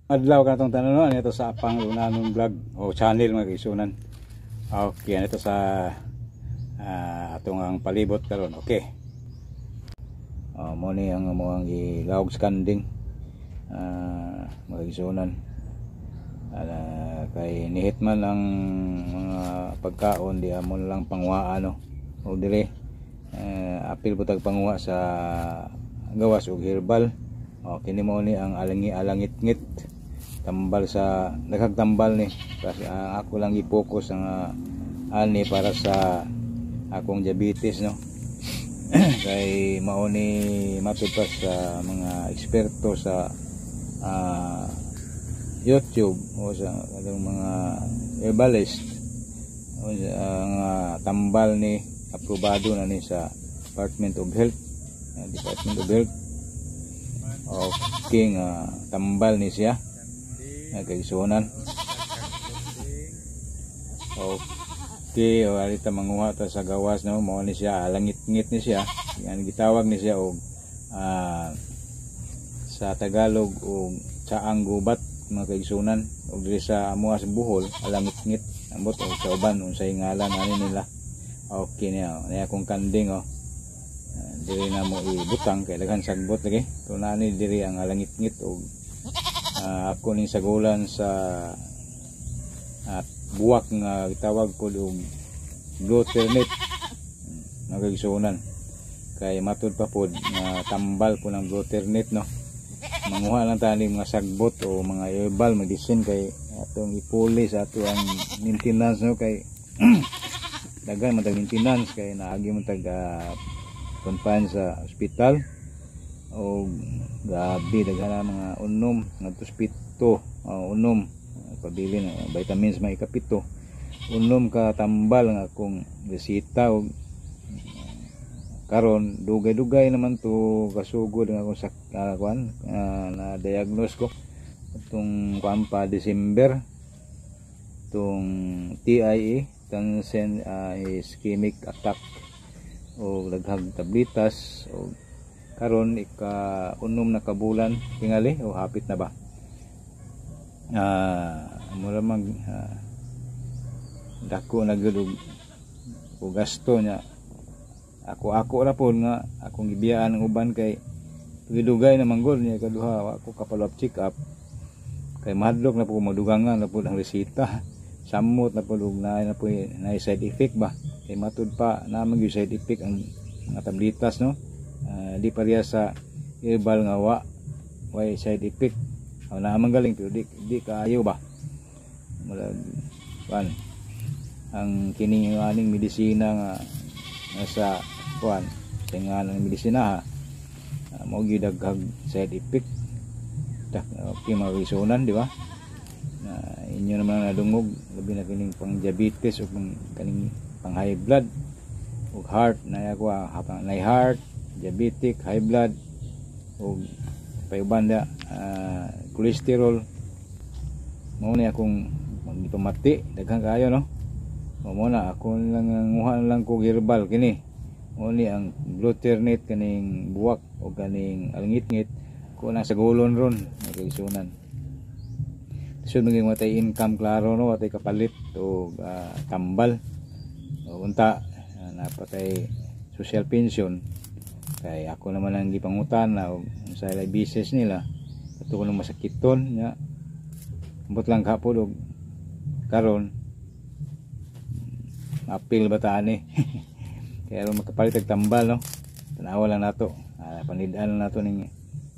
Adlaw ka natong tanan, no? Ito sa Apang Lunanong Vlog o channel, mga kaigsuonan. Okay, ito sa atong ang palibot karon. Okay. Oh, mo ni ang among gilawog sa kanding, mga kaigsuonan. Kay nihit man ang mga pagkaon, di amon lang panguhaan, no. O dire apil pud tag panguha sa gawas og herbal. O kini mo ni ang alangi alangit-ngit, tambal sa daghang tambal ni kasi ako lang i-focus ang ani para sa akong diabetes, no, kay mao ni matud pa sa mga eksperto sa YouTube o sa atong mga herbalist o sa ang tambal ni aprobado na ni sa Department of Health, Department of Health. Okay nga tambal ni siya, kaigsuonan. Okay, o arita manguha ta sa gawas, no. Mao ni siya, alangit-ngit ni siya. Yan gitawag ni siya og sa Tagalog og tsaang gubat, mga kaigsuonan, og diri sa amoa sa Bohol, alangit-ngit. Ambot og sa uban unsay ngalan ani nila. Okay niya, niya akong kanding, oh. Diri na mo ibutang kay daghan sagbot lagi. So naa ni diri ang alangit-ngit og ako ning sagulan sa buwak nga gitawag pod og blue ternate, mga kaigsuonan, kay matud pa pod nga tambal po ng blue ternate, no. Manguha lang tayo mga sagbot o mga herbal medicine kay atong ipuli sa ato ang maintenance, no, kay daghan man tag maintenance kay naagi man tag confine sa ospital o gabi daghan na mga unom ngadto 7, unom pabili na vitamins, may ikapito, unom ka tambal nga akong resita. Og karon dugay-dugay naman to kasugod nga akong kuan, na diagnose ko itong kuan pa December, itong TIA, transient ischemic attack, o daghang tabletas. O karon ika unom na kabulan tingali o hapit na ba, mura mag dako na gyud og gasto niya. Ako ako ra pod nga akong gibiyaan ang uban kay dugay na manggol niya. Kaduha, wa ko ka-follow up, check up, kay mahadlok na po madugangan na po ang resita. Samot na po og na po na side effect ba, kay matud pa na man gyud side effect ang mga tabletas, no. Di pareha sa herbal nga wa way side effect o naa man galing pero di kaayo ba. Murag kuan ang kining aning medisina nga nasa kuan sa ngalan ng medisina ha, mao gyud daghang side effect. Okay, mga kaigsuonan, di ba, na inyo naman ang nadungog, labi na kining pang diabetes o pang kaning pang high blood ug heart na ako, na heart, diabetic, high blood ug payuban da cholesterol. Mao ni akong gipamati, daghan kaayo, no. O mo na ako lang nguha lang ko herbal kini. Mo ni ang gluternate, kaning buwak o kaning alingit-ngit ko nang sagulon ron, mga kaigsuonan. So maging watay income klaro, no, watay kapalit o tambal o unta napatay social pension kay ako naman ang gipangutan na og sa business nila ato ko nang masakiton nya. Ambot lang kapod og karon apil ba ta ani kaya aron makapalit og tambal, no. Tanawa lang nato, panid-an lang nato ning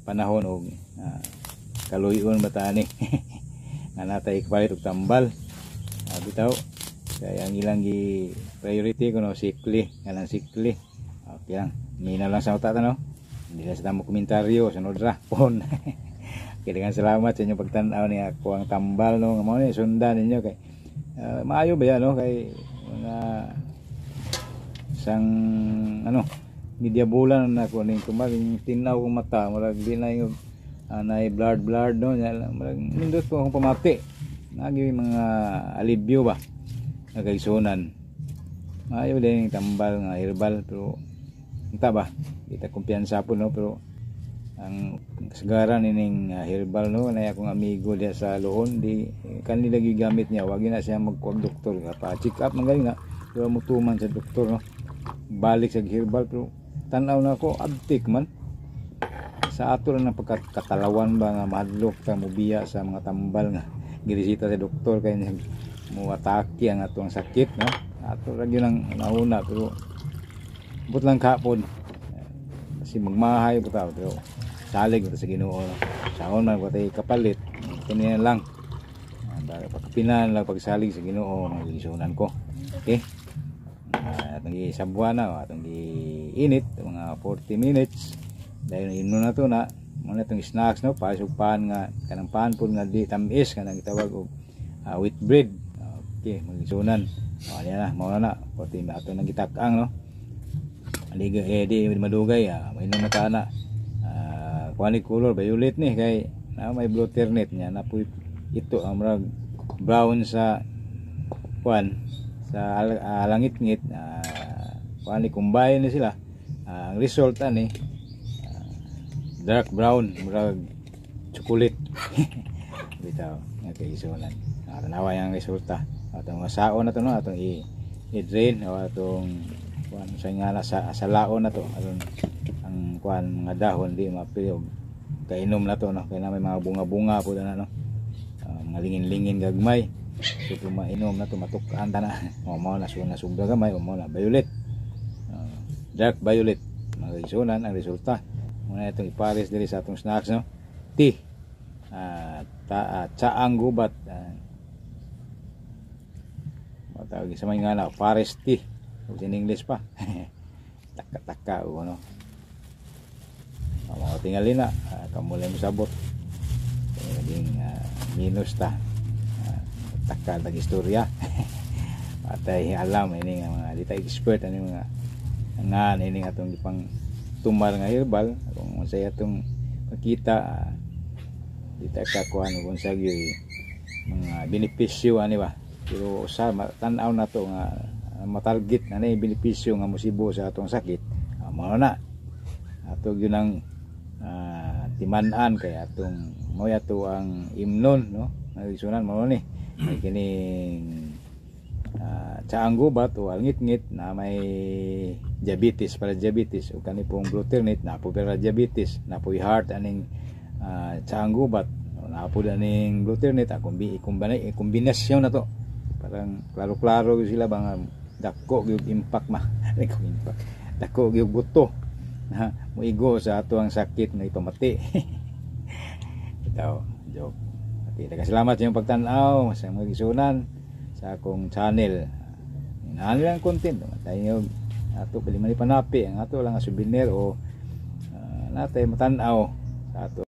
panahon og kaluyon ba ta ani nga natay kapalit og tambal. Bitaw kaya ang ilang gi priority kuno sikli nga sikli. Okay lang, mina lang sa uta, no. Hindi na sa tamo komentaryo, sunod ra pon. Okay, daghang salamat sa inyong pagtan-aw ni ako ang tambal, no, nga mao ni sundan ninyo kay maayo ba yan, no, kay mga isang ano media bulan na ako ning kumag tinaw kong mata, murag di na yung na blurred blurred, no. Murag nindot ko akong pamati, nagi mga alibyo ba nga kaigsuonan. Maayo din yung tambal nga herbal pero unta ba kita kumpiyansa po, no, pero Ang kasagaran ining herbal, no, na akong amigo diha sa Loon, di kanila gigamit niya. Wag na siya magkuwag doktor, pa check up man galing na, pero mutuman sa doktor, no, balik sa herbal. Pero tan-aw na ako, abtik man sa ato lang ng pagkatalawan ba nga mahadlok ta mobiya sa mga tambal nga giresita sa doktor kay mo atake ang atong sakit, no. Ato ra gyud ang nauna, pero but lang kapon kasi magmahay bitaw, pero salig sa Ginoo, no? Saon man ko kapalit kini lang, pagkapinan lang, pagsalig sa Ginoo, mga gilisunan ko. Okay, atong gisabwa na, atong giinit mga 40 minutes, dahil inom na to na muna itong snacks, no, pasok pan nga kanang pan po nga di tamis, kanang gitawag og wheat bread. Okay, magisunan, o niya na, mao na na 40 ato nang gitak-ang, no. Aligo eh di madugay, mainom na ta na. Kuan ni color violet ni kay na may blue ternate niya na po ito ang murag brown sa kuan sa langit-ngit. Kuan ni combine ni sila. Ang result ani dark brown, murag chocolate bitaw nga kay isunan. Tanawa yung resulta. Atong saon na to, no, atong i-drain o atong kuan sa nga na sa laon na to aron ang kuan mga dahon di mapili og kainom na to, no, kay na may mga bunga-bunga po na, no, mga lingin-lingin gagmay. So kung mainom na to, matuk-an ta na mo mo na suna sugda gamay o mo na violet, dark violet, mga isunan ang resulta. Muna itong ipares diri sa atong snacks, no, tea, ta tsaang gubat, matawag sa mga nga na forest tea in English pa. Taka-taka o ano mga tingali na, kamulay mo sabot. Naging minus ta, taka tag istorya atay alam ini nga mga di ta expert ani mga nga ini atong ipang tumar nga herbal. Kung unsay atong makita, di ta kakuan kung sa gyud mga benepisyo ani ba, pero sa tan-aw na to nga matarget na ni benepisyo nga musibo sa atong sakit, mao na ato gyud ang timan-an kay atong mao ato ang imnon, no. Nagisunan mao ni may kining tsaang gubat o alngit-ngit na may diabetes, para diabetes, o kani pong blue ternate na po para diabetes, na po heart aning tsaang gubat, na po aning blue ternate, kombinasyon na to. Parang klaro-klaro sila ba nga dako gyud impact ma dako impact, dako gyud buto na moigo sa ato ang sakit nga ipamati. Ito joke. Ati salamat sa inyong pagtan-aw sa mga isunan sa akong channel. Inahan lang content tayo ato pali panapi ang ato lang nga souvenir o natay matan-aw sa ato.